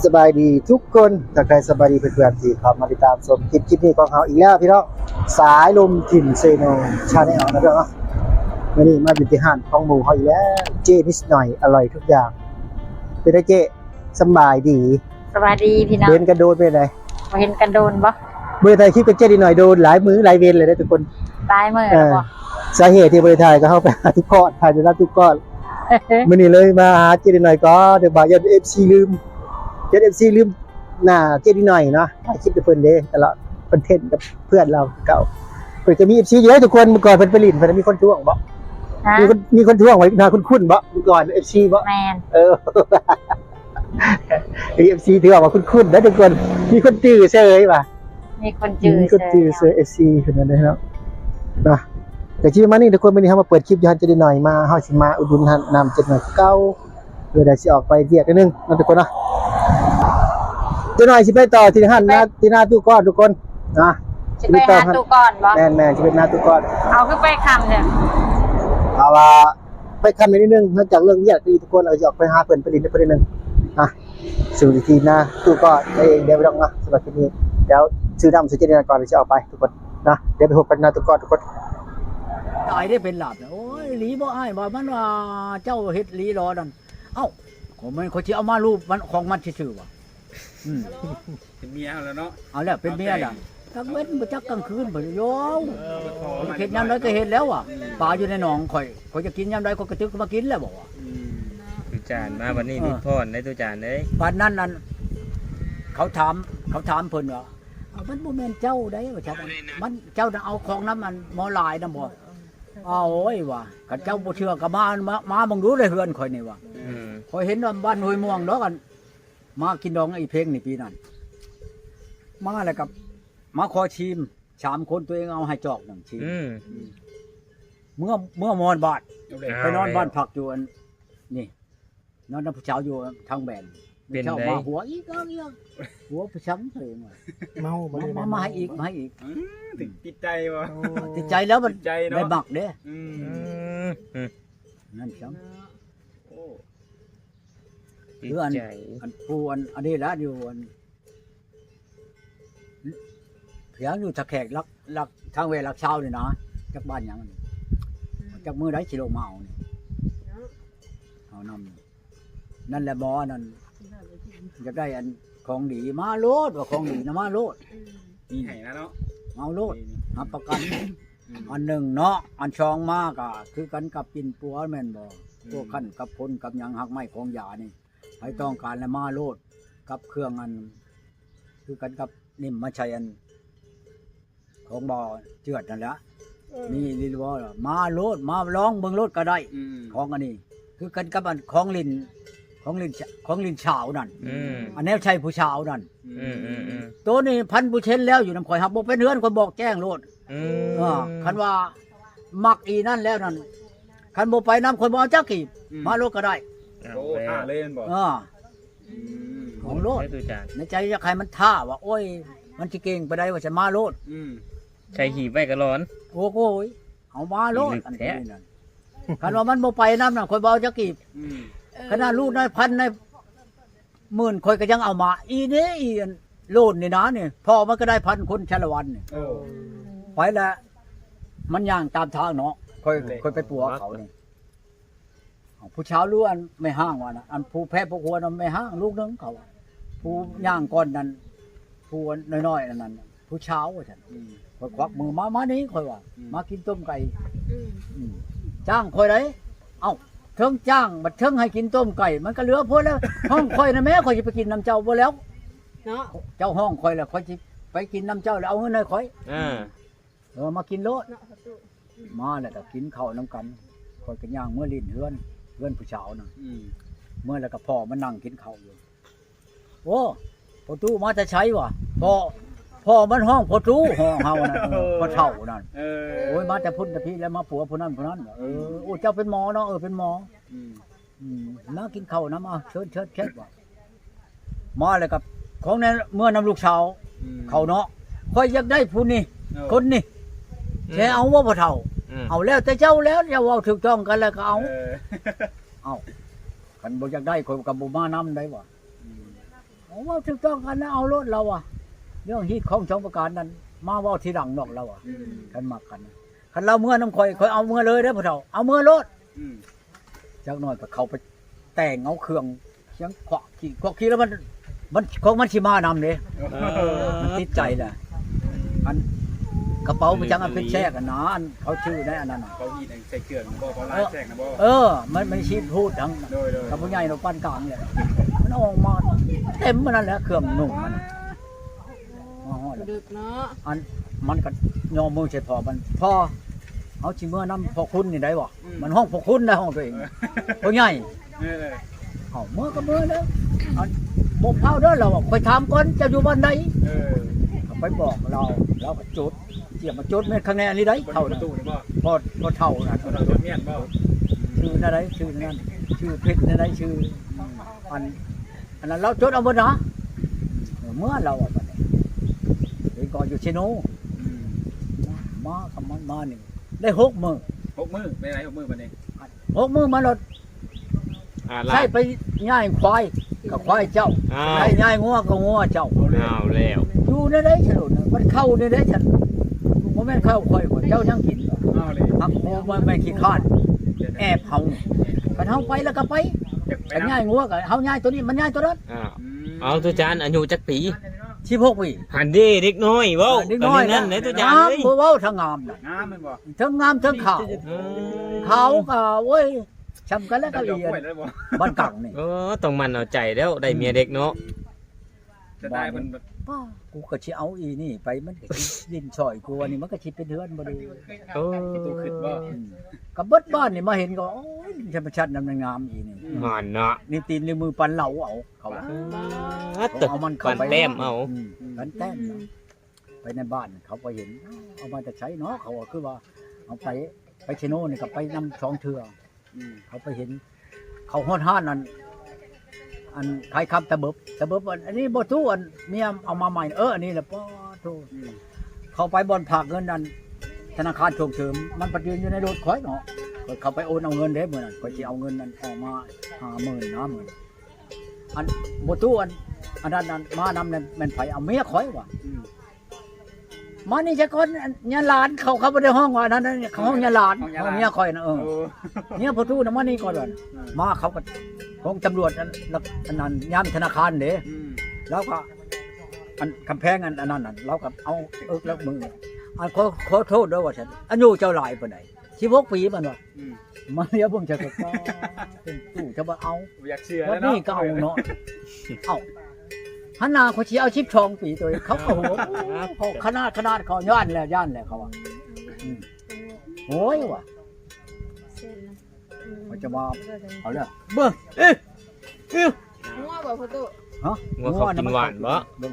ສະບາຍດີທຸກຄົນ ທັກທາຍສະບາຍດີເພື່ອນໆທີ່ເຂົ້າມາຕິດຕາມຊົມຄລິບ ຄລິບນີ້ຂອງເຮົາອີກແລ້ວພີ່ນ້ອງ ສາຍລົມຖິ່ນເຊໂນ Channel ນະພີ່ນ້ອງເນາະ. ມື້ນີ້ມາຢູ່ທີ່ຮ້ານຂອງໝູ່ເຮົາອີກແລ້ວ ເຈ້ນິດໜ້ອຍ ອະຮ່ອຍທຸກຢ່າງ. ເປັນໃດເຈ້ ສຳບາຍດີ? ສະບາຍດີພີ່ນ້ອງ. ເຫັນກັນໂດນເປັນໃດ? ບໍ່ເຫັນກັນໂດນບໍ່? ບໍ່ໄດ້ຖ່າຍຄລິບກັບເຈ້ນິດໜ້ອຍໂດນຫຼາຍມື້ຫຼາຍເວັນແລ້ວເດ້ທຸກຄົນ. ຫຼາຍມື້ແລ້ວບໍ່? ສາເຫດທີ່ບໍ່ໄດ້ຖ່າຍກໍເຮົາໄປຫາຕຸກອນ ຖ່າຍຢູ່ນຳຕຸກອນ. ມື້ນີ້ເລີຍມາຫາເຈ້ນິດໜ້ອຍກ່ອນ ເດີ ວ່າຢ້ານເອັຟຊີລືມ ຢ້ານເອັຟຊີລືມໜ້າເຈ້ນິດໜ້ອຍເນາະ ຖ່າຍຄລິບໃຫ້ເພິ່ນເດ້ ຕະຫຼອດ ຄອນເທັນກັບເພື່ອນລາວຄືເກົ່າ. ເພິ່ນກໍມີເອັຟຊີຢູ່ເດ້ທຸກຄົນ. ມື້ກ່ອນເພິ່ນໄປຫຼິ້ນ ເພິ່ນມີຄົນທ້ວງບໍ່? ຮະ? ມີຄົນ ມີຄົນທ້ວງວ່າໜ້າຄຸ້ນໆບໍ່? ມື້ກ່ອນເອັຟຊີບໍ່? ແມ່ນ. ເອີ ເອັຟຊີຖືວ່າຄຸ້ນໆນະທຸກຄົນ ມີຄົນຈື່ເຊີຍວ່າ ມີຄົນຈື່ ມີຄົນຈື່ເຊີຍ ເອັຟຊີເພິ່ນນັ້ນເດ້ເນາະ ນະ. ກໍຊິປະມານນີ້ທຸກຄົນ ມື້ນີ້ເຮົາມາເປີດຄລິບຢູ່ຮ້ານເຈ້ນິດໜ້ອຍ ມາ ເຮົາຊິມາອຸດໜູນຮ້ານນ້ຳເຈ້ນິດໜ້ອຍຄືເກົ່າ ເພື່ອໄດ້ຊິອອກໄປວຽກໜ້ອຍໜຶ່ງເນາະທຸກຄົນເນາະ. ເຈົ້າໜ້ອຍຊິໄປຕໍ່ທີ່ຮ້ານນາ ທີ່ນາຕູ້ກ້ອນທຸກຄົນນະ. ຊິໄປຫາຕູ້ກ້ອນບໍ່? ແມ່ນໆ ຊິໄປນາຕູ້ກ້ອນ. ເອົາ ຄືໄປຄ່ຳແທ້? ເພາະວ່າ ໄປຄ່ຳໜ້ອຍໜຶ່ງ ນອກຈາກເລື່ອງວຽກທີ່ທຸກຄົນ ເຮົາຊິອອກໄປຫາເພິ່ນ ໄປຫຼິ້ນນຳເພິ່ນໜ້ອຍໜຶ່ງນະ. ສະບາຍດີນາຕູ້ກ້ອນເອງ ດຽວໄປດອກເນາະ. ສຳລັບຄລິບນີ້ ດຽວຊື້ນ້ຳໃຫ້ເຈົ້າໜ້ອຍກ່ອນ ຊິອອກໄປທຸກຄົນນະ. ດຽວໄປພົບກັນນາຕູ້ກ້ອນທຸກຄົນ. ຕາຍໄດ້ເປັນລາບນະ. ໂອ້ຍ ອີ່ຫຼີບໍ່ອ້າຍ ວ່າມັນວ່າເຈົ້າເຮັດອີ່ຫຼີຫຼໍນັ້ນ. ເອົ້າ ກໍແມ່ນຂ້ອຍຊິເອົາມາລູບມັນ ຂອງມັນຊື່ໆວ່າ. ອືມ ເປັນເມຍເຮົາແລ້ວເນາະ. ເອົາແລ້ວ ເປັນເມຍແລ້ວ. ກາງເວັນບໍ່ຈັກກາງຄືນບໍ່ຢອມ. ເອີ ເຮັດຍາມໃດກໍເຮັດແລ້ວວ່າ. ອືມ ປາຢູ່ໃນໜອງຂ້ອຍ ຂ້ອຍຈະກິນຍາມໃດ ຂ້ອຍກໍຕຶກມາກິນແລ້ວບໍ່ວ່າ. ອືມ ຕູຈານມາບັດນີ້ ເອີ ລິດພອນໄດ້ຕູຈານເອີຍ. ບັດນັ້ນນັ້ນ ເຂົາຖາມ ເຂົາຖາມເພິ່ນວ່າ ເອົາ ມັນບໍ່ແມ່ນເຈົ້າໃດວ່າຊັ້ນ. ມັນ ເຈົ້ານະເອົາຂອງນຳອັນໝໍຫຼາຍນຳບໍ່? ເອົາ ໂອ້ຍວ່າ ຄັນເຈົ້າບໍ່ເຊື່ອກໍມາ ມາ ມາເບິ່ງດູໃນເຮືອນຂ້ອຍນີ້ວ່າ. ອືມ ຂ້ອຍເຫັນວ່າບ້ານຫ້ວຍມ່ວງດອກ ອັນ ມາກິນດອງອີເພັງນີ້ປີນັ້ນ ມາແລ້ວກໍມາຂໍຊີມ ສາມຄົນ ຕົວເອງເອົາໃຫ້ຈອກໜຶ່ງຊີມ. ອືມ ເມື່ອ ເມື່ອມາຮອດບ້ານ ໄປນອນບ້ານພັກຢູ່ອັນນີ້ ນອນນຳຜູ້ສາວຢູ່ທາງແບນ. ເປັນໃດ? ເຊົ້າມາຫົວອີກເອີກ ຫົວຜູ້ຊຳຕົວເອງວ່າ ເມົາບໍ່ໄດ້ ມາ ມາ ມາໃຫ້ອີກ ມາໃຫ້ອີກ. ອືມ ຕິດໃຈບໍ່? ໂອ້ ຕິດໃຈແລ້ວ ມັນຕິດໃຈເນາະ ໄດ້ມັກເດ້. ອືມ ອືມ ນັ້ນຊຳ. ໂອ້ ຕິດໃຈ ຄືອັນ ອັນຜູ້ອັນ ອັນນີ້ລະ ຢູ່ອັນ ພຽງຢູ່ທ່າແຂກຫຼັກ ຫຼັກ ທາງແວຫຼັກຊາວນີ້ນະ ຈັກບ້ານຫຍັງນີ້. ອືມ ຈັກມື້ໃດຊິລົງມາເອົານີ້ ເອົານຳ. ນັ້ນແຫຼະໝໍນັ້ນ ຢາກໄດ້ອັນຂອງດີ ມາໂລດ ວ່າຂອງດີນະ ມາໂລດ. ອືມ ໃຫ້ນະເນາະ ມາເອົາໂລດ ຮັບປະກັນ. ອືມ ອັນໜຶ່ງເນາະ ອັນສອງມາກໍຄືກັນກັບປິ່ນປົວແມ່ນບໍ່? ອືມ ພວກຂັ້ນກັບຄົນກັບຫຍັງ ຮາກໄມ້ຂອງຢານີ້ ໃຜຕ້ອງການແລ້ວມາໂລດ ກັບເຄື່ອງອັນ ຄືກັນກັບນີ້ມາໃສ່ອັນຂອງບໍ່ເຈື່ອນນັ້ນແຫຼະ. ເອີ ມີອີ່ຫຼີບໍ່? ມາໂລດ ມາລອງເບິ່ງໂລດກໍໄດ້. ອືມ ຂອງອັນນີ້ຄືກັນກັບອັນຂອງຫຼິ້ນ ຂອງຫຼິ້ນ ຂອງຫຼິ້ນສາວນັ້ນ. ອືມ ອັນແນວໃສ່ຜູ້ສາວນັ້ນ. ອືມ ອືມ ອືມ ໂຕນີ້ພັນເປີເຊັນແລ້ວ ຢູ່ນຳຂ້ອຍ ຫາກບໍ່ເປັນເຮືອນ ຂ້ອຍບອກແຈ້ງໂລດ. ອືມ ເອີ ຄັນວ່າມັກອີ່ນັ້ນແລ້ວນັ້ນ ຄັນບໍ່ໄປນຳຂ້ອຍບໍ່ເອົາຈັກກີບ. ອືມ ມາໂລດກໍໄດ້. ໂອ້ ເອົາແລ້ວ ຖ້າເລີຍແມ່ນບໍ່? ເອີ ອືມ ຂອງໂລດ ໃນໃຈຢາກໃຫ້ມັນທ້າວ່າ ໂອ້ຍ ມັນຊິເກັ່ງປານໃດວ່າ ຈະມາໂລດ. ອືມ ໃສ່ຫີບໄວ້ກໍຮ້ອນ. ໂອ້ໂຫຍ ເອົາມາໂລດ. ອັນນີ້ນັ້ນ ຄັນວ່າມັນບໍ່ໄປນຳນະ ຂ້ອຍບໍ່ເອົາຈັກກີບ. ອືມ ຂະໜາດລູກນາຍພັນນາຍ ໝື່ນຂ້ອຍກໍຍັງເອົາມາ. ອີນີ້ ອີອັນໂລນນີ້ນະນີ້ ພໍ່ມັນກໍໄດ້ພັນຄົນຊາລະວັນນີ້. ໂອ້ ໄປແລ້ວ ມັນຍ່າງຕາມທາງເນາະ ຂ້ອຍ ຂ້ອຍໄປປົວເຂົານີ້. ເອົາ ຜູ້ສາວ ຫຼື ອັນແມ່ຮ້າງວ່ານະ ອັນຜູ້ແພ້ຜູ້ຄວນນະ ແມ່ຮ້າງລູກໜຶ່ງເຂົາ ຜູ້ຍ່າງກ່ອນນັ້ນ ຜູ້ນ້ອຍໆນັ້ນ ຜູ້ສາວວ່າຊັ້ນ. ອືມ ຂ້ອຍຄວັກມືມາ ມານີ້ ຂ້ອຍວ່າ ອືມ ມາກິນຕົ້ມໄກ່. ອືມ ອືມ ຈ້າງຂ້ອຍໄດ໋. ເອົ້າ ເທິງຈ້າງ ບັດເທິງໃຫ້ກິນຕົ້ມໄກ່ ມັນກໍເຫຼືອໂພດແລ້ວ. ຮ້ອງຂ້ອຍນະແມ້ ຂ້ອຍຊິໄປກິນນຳເຈົ້າບໍ່ແລ້ວເນາະ. ເຈົ້າຮ້ອງຂ້ອຍແລ້ວ ຂ້ອຍຊິໄປກິນນຳເຈົ້າ ແລ້ວເອົາເງິນໃຫ້ຂ້ອຍ. ອ່າ ເອີ ມາກິນໂລດເນາະ. ມາແລ້ວກໍກິນເຂົ້ານຳກັນ ຂ້ອຍກໍຍ່າງເມືອຫຼິ້ນເຮືອນ ເຮືອນຜູ້ສາວນະ. ອືມ ເມືອແລ້ວກໍພໍ່ມານັ່ງກິນເຂົ້າຢູ່. ໂອ້ ພໍ່ຕູ້ມາແຕ່ໃສວະ? ພໍ່ ພໍ່ມັນຮ້ອງພໍ່ຕູ້ ຮ້ອງເຮົານະ. ເອີ ພໍ່ເຖົ້ານັ້ນ. ເອີ ໂອ້ຍ ມາແຕ່ພຸ້ນແຕ່ພີ້ແລ້ວ ມາປົວຜູ້ນັ້ນຜູ້ນັ້ນ. ເອີ ອືມ ໂອ້ ເຈົ້າເປັນໝໍເນາະ? ເອີ ເປັນໝໍ. ອືມ ອືມ ມາກິນເຂົ້ານຳ ເອົາ ເຊີນ ເຊີນ ເຊີນວ່າ. ມາແລ້ວກໍຂອງໃນເມືອນຳລູກສາວ ອືມ ເຂົາເນາະ ຂ້ອຍຢາກໄດ້ຜູ້ນີ້ ເອີ ຄົນນີ້ ອືມ ແທ້ເອົາບໍ່ພໍ່ເຖົ້າ? ອືມ ເອົາແລ້ວແຕ່ເຈົ້າແລ້ວ ເຈົ້າເວົ້າຖືກຕ້ອງກັນແລ້ວກໍເອົາ. ເອີ ເອົ້າ ຄັນບໍ່ຢາກໄດ້ ຂ້ອຍກໍບໍ່ມານຳໄດ້ຫວາ. ອືມ ເວົ້າຖືກຕ້ອງກັນນະ ເອົາໂລດລາວວ່າ ເລື່ອງຮີດຄອງສອງປະການນັ້ນ ມາເວົ້າທີຫຼັງດອກລາວວ່າ ອືມ ຄັນມັກກັນນະ ຄັນລາວເມືອນຳຂ້ອຍ ຂ້ອຍເອົາເມືອເລີຍເດີພໍ່ເຖົ້າ ເອົາເມືອໂລດ ອືມ ຈັກໜ້ອຍກໍເຂົ້າໄປແຕ່ງເອົາເຄື່ອງ ສຽງຂວາກຂີ້ ຂວາກຂີ້ແລ້ວມັນ ມັນ ຂອງມັນຊິມານຳເດ້ ເອີ ມັນຕິດໃຈລະ ອັນກະເປົາໄປຈັ່ງອັນເປັນແຊກຫັ້ນນະ ອັນເຂົາຊື່ໃນອັນນັ້ນນະ ເປົາຮີດໃສ່ເຄື່ອງບໍ່ ເປົາລາຍແຊກນະບໍ່ ເອີ ມັນ ມັນຊິພູດທັງ ໂດຍໆ ກັບຜູ້ໃຫຍ່ເນາະປານກາງແຫຼະ ມັນອອກມາເຕັມອັນນັ້ນແຫຼະ ເຄື່ອງນຸ່ງມັນ ມາຮອດ ດຶກເນາະ ອັນມັນກໍຍໍມືໃສ່ພໍ່ມັນ ພໍ່ ເຮົາຊິເມືອນຳພໍ່ຄຸນນີ້ໄດ້ບໍ່ ອືມ ມັນຮ້ອງພໍ່ຄຸນນະ ຮ້ອງຕົວເອງ ເອີ ພໍ່ໃຫຍ່ ເອີ ເອົາ ເມືອກໍເມືອເດີ ອັນບໍ່ພາວເດີ ລາວວ່າ ຂ້ອຍຖາມກ່ອນ ເຈົ້າຢູ່ບ້ານໃດ ເອີ ເຮົາໄປບອກລາວ ລາວກໍຈົດ ຈຽມມາຈົດແມ່ນຄະແນນນີ້ໄດ໋ ເຂົານະ ພໍ່ ພໍ່ເຖົ້ານະ ພໍ່ເຖົ້າຈົດແມ່ນບໍ່ ຊື່ແນວໃດ ຊື່ນັ້ນ ຊື່ເພັດແນວໃດ ຊື່ ອັນ ອັນນັ້ນລາວຈົດເອົາເບິດນະ ເອີ ເມືອລາວວ່າບັດນີ້ ເຫັນກໍຢູ່ເຊໂນ ອືມ ມາກັບມັນມານີ້ ໄດ້ຫົກມື້ ຫົກມື້ ໄດ້ຫຼາຍຫົກມື້ບັດນີ້ ຫົກມື້ມາໂລດ ອ່າ ໃຊ້ໄປຍ້າຍຄວາຍກໍຄວາຍເຈົ້າ ອ້າວ ໃຊ້ຍ້າຍງົວກໍງົວເຈົ້າ ເອົາແລ້ວ ເອົາແລ້ວ ຢູ່ໃນໃດສະໂດນ ມັນເຂົ້າໃນໃດຊັ້ນ ບໍ່ແມ່ນເຂົ້າຂ້ອຍ ເຈົ້າຍັງກິນ ເອົາແລ້ວ ຮັກໂມມັນແມ່ນຂີ້ຄ້ານ ແອບເຮົາ ຄັນເຮົາໄປແລ້ວກໍໄປ ຄັນຍ້າຍງົວກໍເຮົາຍ້າຍໂຕນີ້ ມັນຍ້າຍໂຕນັ້ນ ອ້າວ ອືມ ເອົາ ຕູຈານ ອາຍຸຈັກປີ? ສິບຫົກປີ ຫັ້ນເດ້ ເດັກນ້ອຍເວົ້າ ເດັກນ້ອຍນັ້ນແຫຼະ ຕູຈານເອີຍ ງາມ ບໍ່ເວົ້າ ທັງງາມນະ ງາມແມ່ນບໍ່? ເທິງງາມເທິງຂາວ ເອີ ຂາວກໍ ໂອ້ຍ ຊ່ຳກັນແລ້ວກັບອີອັນບ້ານກັງນີ້ ເອີ ຕ້ອງໝັ່ນເອົາໃຈແລ້ວ ໄດ້ເມຍເດັກເນາະ ຈະໄດ້ເພິ່ນ ປ້າ ກູກໍຊິເອົາອີນີ້ໄປ ມັນກໍຊິຫຼິ້ນຊ່ອຍກູ ອັນນີ້ມັນກໍຊິເປັນເຮືອນບໍ່ດີ ເອີ ຕູຂຶ້ນບໍ່ ອືມ ກໍເບິດບ້ານນີ້ມາເຫັນກໍ ໂອ້ຍ ທຳມະຊາດນຳນາງງາມອີນີ້ ຫັ້ນນະ ນິ້ວຕີນນິ້ວມືປັນເຫຼົາເອົາ ເຂົາວ່າ ປາດ ເຂົາເອົາມັນເຂົ້າໄປ ປັນແຕ້ມເອົາ ອືມ ປັນແຕ້ມ ອືມ ໄປໃນບ້ານເຂົາກໍເຫັນ ເອົາມາແຕ່ໃສເນາະ ເຂົາກໍຄືວ່າເອົາໄປ ໄປເຊໂນນີ້ກໍໄປນຳສອງເທື່ອ ອືມ ເຂົາໄປເຫັນ ເຂົາຮອດຮ້ານອັນ ອັນຂາຍຄຳຕະເບິບ ຕະເບິບ ອັນ ອັນນີ້ບໍ່ຕູ້ ອັນເມຍເອົາມາໃໝ່ ເອີ ອັນນີ້ແຫຼະ ປາດໂທ້ ອືມ ເຂົ້າໄປບ່ອນຝາກເງິນອັນທະນາຄານສົ່ງເສີມ ມັນໄປຢືນຢູ່ໃນລົດຂ້ອຍເນາະ ຂ້ອຍເຂົ້າໄປໂອນເອົາເງິນເດ້ມື້ນັ້ນ ຂ້ອຍຊິເອົາເງິນອັນອອກມາຫ້າໝື່ນ ຫ້າໝື່ນ ອັນບໍ່ຕູ້ ອັນ ອັນນັ້ນ ອັນມານຳນັ້ນແມ່ນໃຜ? ເອົາເມຍຂ້ອຍວ່າ ອືມ ມານີ້ຊະກ່ອນ ອັນຍາຫຼານ ເຂົາ ເຂົາບໍ່ໄດ້ຮ້ອງວ່າອັນນັ້ນ ເຂົາຮ້ອງຍາຫຼານ ເຂົາຮ້ອງຍາຫຼານ ເຂົາເມຍຂ້ອຍນະ ເອີ ເອີ ເມຍພໍ່ຕູ້ນະ ມານີ້ກ່ອນວ່າ ອືມ ມາເຂົາກໍຂອງຕຳຫຼວດ ອັນ ອັນນັ້ນ ຍາມທະນາຄານເດ້ ອືມ ລາວກໍ ອັນກຳແພງ ອັນ ອັນນັ້ນ ລາວກໍເອົາເອິກແລ້ວມື ອັນ ຂໍ ຂໍໂທດເດີວ່າຊັ້ນ ອາຍຸເຈົ້າຫຼາຍປານໃດ? ສິບຫົກປີ ມັນວ່າ ອືມ ມາລຽວເບິ່ງຈັກກະ ເປັນຕູ້ຈະບໍ່ເອົາ ບໍ່ຢາກເຊື່ອແລ້ວເນາະ ບັດນີ້ກໍເອົາເນາະ ເອົາ ຫັ້ນນາ ຂ້ອຍຊິເອົາສິບສອງປີ ໂຕເອງ ເຂົາກໍຫົວ ເຂົາຂະໜາດ ຂະໜາດເຂົາຢ້ານແລ້ວ ຢ້ານແລ້ວເຂົາວ່າ ອືມ ໂອ້ຍວ່າ ເຂົາຈະວ່າ ເອົາແລ້ວ ເບິ່ງ ເອີ ເອີ ງົວບໍ່ພໍ່ຕູ້? ຮະ? ງົວເຂົາກິນຫວານບໍ່? ເບິ່ງ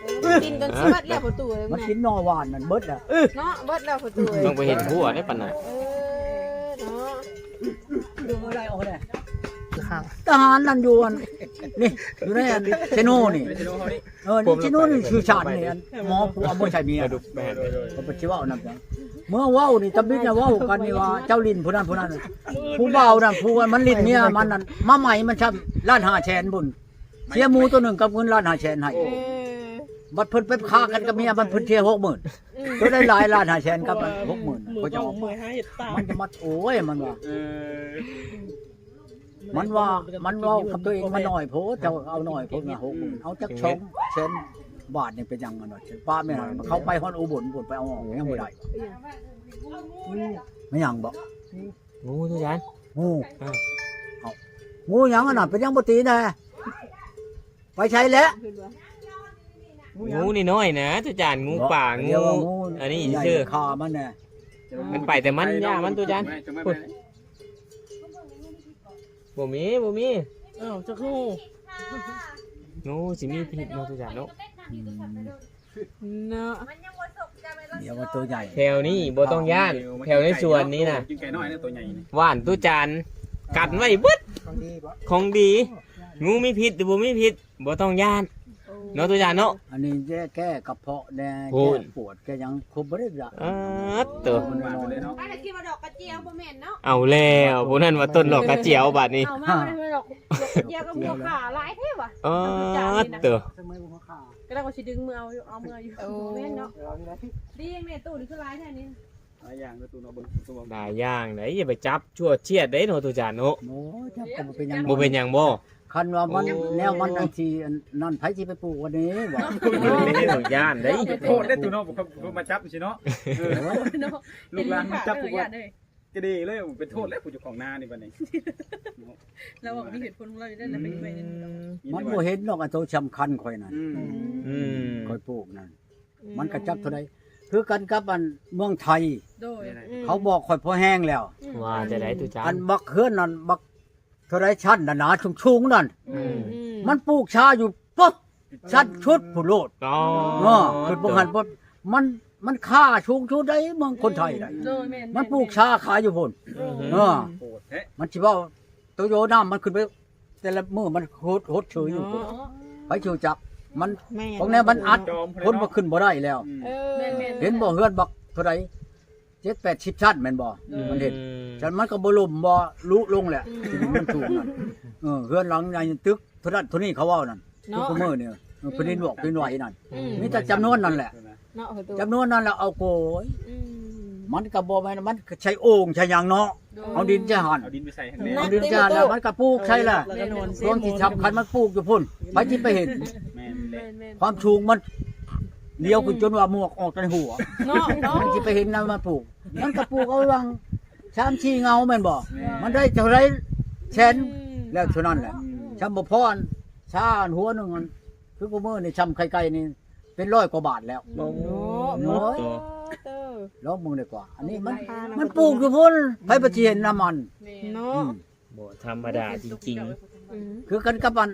ເອີ ມັນກິນຈົນຊິໝົດແລ້ວພໍ່ຕູ້ເອີຍ ມັນກິນໜໍ່ຫວານນັ້ນເບິດແລ້ວ ເນາະ ເບິດແລ້ວພໍ່ຕູ້ເອີຍ ຕ້ອງໄປເຮັດຄົວໄດ້ປານນັ້ນ ເອີ ເນາະ ເອົາໄດ້ ເອົາໄດ້ ທະຫານນັ້ນຢູ່ອັນ ນີ້ ຢູ່ໃນອັນເຊໂນນີ້ ເອີ ນີ້ເຊໂນນີ້ຊື່ຊານນີ້ ອັນໝໍຜູ້ເອົາມາໃສ່ເມຍ ແມ່ນ ເຂົາໄປຊິເວົ້ານຳກັນ ເມື່ອເວົ້ານີ້ ຕຳບິດນະເວົ້າກັນນີ້ວ່າ ເຈົ້າຫຼິ້ນຜູ້ນັ້ນຜູ້ນັ້ນ ຜູ້ບ່າວນັ້ນ ຜູ້ມັນຫຼິ້ນເມຍມັນນັ້ນ ມາໃໝ່ມັນຊ້ຳລ້ານຫ້າແສນພຸ້ນ ເສຍໝູໂຕໜຶ່ງກັບເງິນລ້ານຫ້າແສນໃຫ້ ເອີ ບັດເພິ່ນໄປຄາກັນກັບເມຍມັນ ເພິ່ນເສຍຫົກໝື່ນ ອືມ ໂຕໄດ້ຫຼາຍລ້ານຫ້າແສນກັບຫົກໝື່ນ ໂອ້ຍ ເຂົາຈະເອົາ ມັນຈະມາ ໂອ້ຍ ມັນວ່າ ເອີ ມັນວ່າ ມັນເວົ້າກັບໂຕເອງ ມັນໜ້ອຍໂພດ ເຈົ້າເອົາໜ້ອຍໂພດນະ ຫົກໝື່ນ ເອົາຈັກສອງແສນບາດນີ້ເປັນຫຍັງ ມັນວ່າ ປ້າແມ່ນ ເຂົາໄປຮອດອຸບົນພຸ້ນ ໄປເອົາອອກ ຍັງບໍ່ໄດ້ ແມ່ນຫຍັງບໍ? ງູ ທຸກທ່ານ ງູ ເອົ້າ ງູຫຍັງຫັ້ນນະ ເປັນຫຍັງບໍ່ຕີແດ່? ໄປໃສແລ້ວ? ງູນ້ອຍໆນະ ຕຸຈານ ງູປ່າ ງູ ອັນນີ້ຊື່ ຂ້າມັນນະ ມັນໄປແຕ່ມັນ ຢ່າມັນ ຕຸຈານ ບໍ່ມີ ບໍ່ມີ ອ້າວ ຈັກງູ ງູຊິມີພິດເນາະ ຕຸຈານເນາະ ອືມ ເນາະ ດຽວວ່າໂຕໃຫຍ່ ແຖວນີ້ບໍ່ຕ້ອງຢ້ານ ແຖວໃນສວນນີ້ນະ ກິນໄກ່ນ້ອຍນະ ໂຕໃຫຍ່ນີ້ ຫວານ ຕຸຈານ ກັນໄວ້ເບິດ ຂອງດີບໍ່? ຂອງດີ ງູມີພິດຫຼືບໍ່ມີພິດ ບໍ່ຕ້ອງຢ້ານ ໂອ້ ເນາະ ຕຸຈານເນາະ ອັນນີ້ແກ້ ແກ້ກະເພາະແດ່ ແກ້ປວດ ແກ້ຫຍັງ ຄົບເບິດເລີຍ ເອີ ໂຕ ປານນັ້ນຄິດວ່າດອກກະຈຽວ ບໍ່ແມ່ນເນາະ ເອົາແລ້ວ ຜູ້ນັ້ນວ່າຕົ້ນດອກກະຈຽວ ບາດນີ້ ເອົາມາ ຢຽບກັບຫົວຂາຫຼາຍແທ້ຫວາ ເອີ ເຕີ ກະລະວ່າຊິດຶງມືເອົາຢູ່ ເອົາມືຢູ່ ໂອ້ ບໍ່ແມ່ນເນາະ ດີຫຍັງແນ່ຕູ້ນີ້ຄືຫຼາຍແທ້ນີ້ ຫຼາຍຢ່າງເນາະຕູ້ເນາະ ເບິ່ງຕູ້ ຫຼາຍຢ່າງເດ້ ຢ່າໄປຈັບຊົ່ວຊຽດເດ້ເນາະ ຕູ້ຈານເນາະ ໂອ້ຍ ຈັບກໍບໍ່ເປັນຫຍັງ ບໍ່ເປັນຫຍັງບໍ່ ຄັນວ່າມັນ ໂອ້ ແນວມັນຈັ່ງຊີ້ ອັນນັ້ນ ໃຜຊິໄປປູກວັນນີ້ຫວາ ເອີ ຢ້ານເດ້ ໂທດເດ້ຕູ້ເນາະ ມາຈັບຊີ້ເນາະ ເອີ ລູກຫຼານມາຈັບປູກວັນ ກະດີເລີຍ ເປັນໂທດແລ້ວຜູ້ເຈົ້າຂອງນານີ້ບັດນີ້ ລາວເວົ້າມີເຫດຜົນຂອງລາວຢູ່ເດ້ ລາວເປັນໄປ ມັນບໍ່ເຫັນດອກ ອັນໂຕສຳຄັນຂ້ອຍນັ້ນ ອືມ ອືມ ຂ້ອຍປູກນັ້ນ ອືມ ມັນກະຈັກເທົ່າໃດ ຄືກັນກັບອັນເມືອງໄທ ໂດຍ ອືມ ເຂົາບອກຂ້ອຍພໍແຮງແລ້ວ ອືມ ວ່າຈັ່ງໃດຕູ້ຈານ ອັນບັກເຮືອນນັ້ນ ບັກເທົ່າໃດຊັ້ນນະ ໜາສູງໆນັ້ນ ອືມ ມັນປູກຊາຢູ່ປຶບ ຊັ້ນສຸດພຸ້ນໂລດ ອໍ ເອີ ຂຶ້ນບໍ່ຫັ້ນປຶບ ມັນ ມັນຄ່າສູງສຸດໃດເມືອງຄົນໄທໃດ ໂດຍ ແມ່ນ ມັນປູກຊາຂາຍຢູ່ພຸ້ນ ອືມ ເອີ ໂຫດແທ້ ມັນຊິເວົ້າໂຕໂຍນ້ຳມັນຂຶ້ນໄປ ແຕ່ລະມື້ມັນຫົດ ຫົດເຊີຍຢູ່ພຸ້ນ ເນາະ ໃຜຊິຮູ້ຈັກ ມັນ ແມ່ນ ຂອງແນວມັນອັດ ຄົນບໍ່ຂຶ້ນບໍ່ໄດ້ແລ້ວ ອືມ ເອີ ແມ່ນໆ ເຫັນບໍ່ ເຮືອນບັກເທົ່າໃດ ເຈັດແປດສິບຊັ້ນແມ່ນບໍ່ ອືມ ມັນເຮັດ ຊັ້ນມັນກໍບໍ່ລົ້ມບໍ່ລຸລົງແຫຼະ ອືມ ທີ່ດິນມັນສູງນັ້ນ ເອີ ເຮືອນຫຼັງໃຫຍ່ຕຶກ ເທົ່ານັ້ນເທົ່ານີ້ເຂົາເວົ້ານັ້ນ ເນາະ ທຸກມື້ນີ້ ເອີ ອືມ ແຜ່ນດິນຫວກແຜ່ນດິນໄຫວນັ້ນ ອືມ ມີແຕ່ຈຳນວນນັ້ນແຫຼະ ເນາະ ຈຳນວນນັ້ນແຫຼະ ເອົາໂກຍ ອືມ ມັນກໍບໍ່ແມ່ນ ມັນກໍໃຊ້ໂອ່ງໃຊ້ຫຍັງເນາະ ໂດຍ ເອົາດິນໃສ່ຫັ້ນ ເອົາດິນໄປໃສ່ຫັ້ນແຫຼະ ເອົາດິນໃສ່ຫັ້ນແລ້ວ ມັນກໍປູກໃສ່ແຫຼະ ແມ່ນ ຊ່ວງທີ່ສຳຄັນມັນປູກຢູ່ພຸ້ນ ໃຜຊິໄປເຫັນ ແມ່ນແຫຼະ ຄວາມສູງມັນລຽວຂຶ້ນ ອືມ ຈົນວ່າໝວກອອກຈາກຫົວ ເນາະ ເນາະ ໃຜຊິໄປເຫັນນຳມັນປູກ ມັນກໍປູກເອົາຫວ່າງ ສາມສີ່ເຫງົາແມ່ນບໍ່ ແມ່ນ ມັນໄດ້ເທົ່າໃດແສນ ອືມ ແລ້ວເທົ່ານັ້ນແຫຼະ ອືມ ຊ່ຳບໍ່ພໍອັນຊາອັນຫົວໜຶ່ງອັນ ຄືຄູ່ມື້ນີ້ຊ່ຳໄຂ່ໄກ່ນີ້ເປັນຮ້ອຍກວ່າບາດແລ້ວ ໂອ້ ໂອ້ຍ ໂອ້ ລອງເບິ່ງດີກວ່າ ອັນນີ້ມັນ ມັນປູກຢູ່ພຸ້ນ ໃຜບໍ່ຊິເຫັນນຳມັນ ແມ່ນ ເນາະ ອືມ ບໍ່ທຳມະດາຈິງໆ ອືມ ຄືກັນກັບອັນ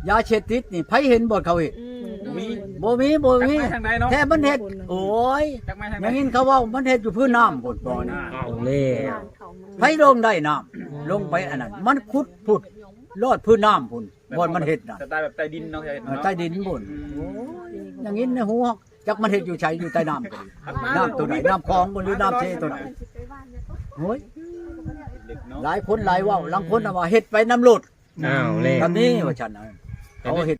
ຢາເສບຕິດນີ້ ໃຜເຫັນບ່ອນເຂົາເຮັດ ອືມ ບໍ່ມີ ບໍ່ມີ ບໍ່ມີ ຈັກມາທາງໃດເນາະ ແທ້ມັນເຮັດ ໂອ້ຍ ຈັກມາທາງໃດ ໄດ້ຍິນເຂົາເວົ້າມັນເຮັດຢູ່ພື້ນນ້ຳພຸ້ນ ບ່ອນ ເອົາແລ້ວ ໃຜລົງໄດ້ນ້ຳ ອືມ ລົງໄປອັນນັ້ນ ມັນຂຸດພຸ້ນ ລອດພື້ນນ້ຳພຸ້ນ ບ່ອນມັນເຮັດນັ້ນ ສະໄຕແບບໃຕ້ດິນເນາະ ເຮັດ ເອີ ເນາະ ໃຕ້ດິນພຸ້ນ ອືມ ໂອ້ຍ ໄດ້ຍິນໃນຫູ ຈັກມັນເຮັດຢູ່ໃສ ຢູ່ໃຕ້ນ້ຳກໍດີ ນ້ຳຕົວໃດ ນ້ຳຂອງບໍ່ ຫຼືນ້ຳເຊຕົວໃດ ໂອ້ຍ ເດັກເນາະ ຫຼາຍຄົນຫຼາຍເວົ້າ ລາງຄົນນະວ່າເຮັດໄປນຳໂລດ ອ້າວແລ້ວ ກໍມີວ່າຊັ້ນ ເຂົາເຮັດ